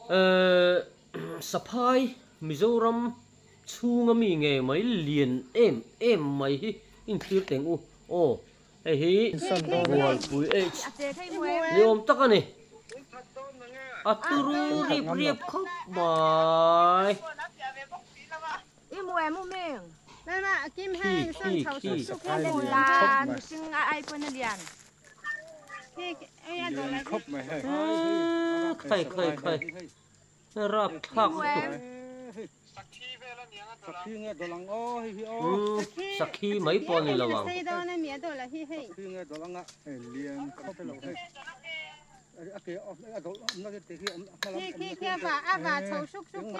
Ehh Saphai Mizoram chhunga mi ngei mai lian em em mai hi inthlir teng u aw hei hi Bualpui H ni awm tak a ni a turu rip riap khawp mai. Khi khi khi. Khai khai khai rapthlak lutuk sakhi mai pawh a ni lo ang.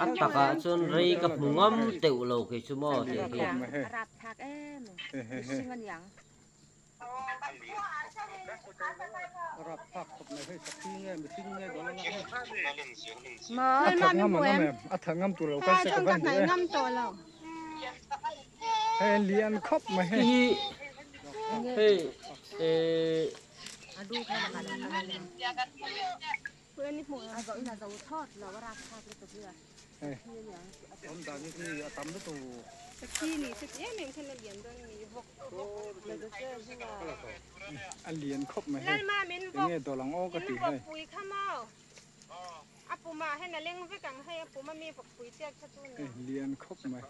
A takah chuan rei ka hmu ngam teuh lo kei chu maw tih hi. Hi hei eh A lian khawp mai hei enge dawlh ang aw ka ti hei. Hei lian khawp mai.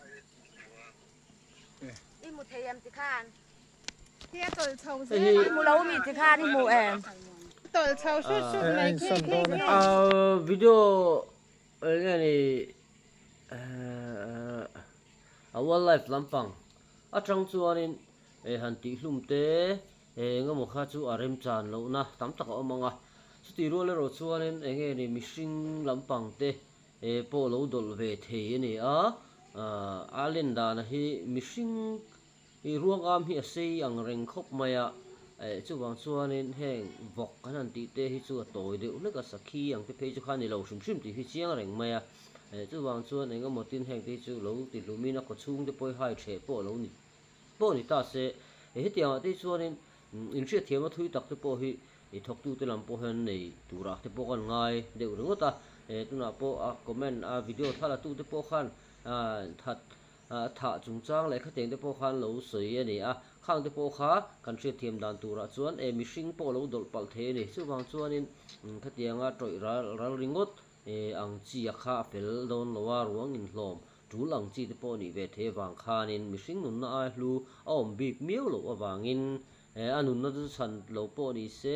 A video enge ni a wildlife lampang atang chuanin han tihhlum te eng emaw kha chu a remchan lohna tam tak a awm ang a, chutih rual erawh chuanin enge ni mihring lampang te pawh lo dawlh ve thei a ni a, a len dana hi mihring I ruangam hi a sei ang reng khawp mai a, eh chuvang chuanin heng vawk kan han tih te hi chu a tawi deuh hlek a, sakhi ang te phei chu kha a ni lo hrim hrim tih hi chiang reng mai a, eh chuvang chuan eng emaw tin heng te hi chu lo ti hlumin a khawchhung te pawh hi hai hreh pawh lo ni pawh ni ta se, eh hetiang ah te hi chuanin inhriatthiamna thui tak te pawh hi i thawktute lam pawh hian nei turah te pawh kan ngai deuh ringawt a, eh tunah pawh a comment a video thla la tu te pawh khan ah that A thah chungchang leh khateng te pawh khan lo sawi a ni a, khang te pawh kha kan hriatthiam dan turah chuan e mihring pawh lo dawlh palh thei a ni. Chuvang chuanin khatianga tawih ral ral ringawt ang chi a kha a fel dawn lo a, ruang inhlawm tul ang chi te pawh nih ve thei avang khanin mihring nunna ai hlu a awm bik miau loh avangin a nunna chu chhan lo pawh ni se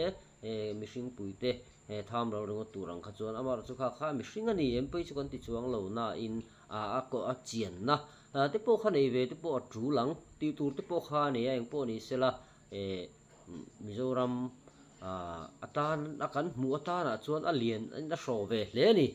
mihring puite tham ral ringawt tur ang kha chuan amaherawhchu chu kha kha mihring a ni em pawh hi chu kan ti chuang lo nain a a kawh a chianna te pawh kha nei ve te pawh a tul ang tih tur te pawh kha a nei a eng pawh ni sela eh Mizoram ah atan a kan hmuh atanah chuan a lian a hraw ve hle a ni.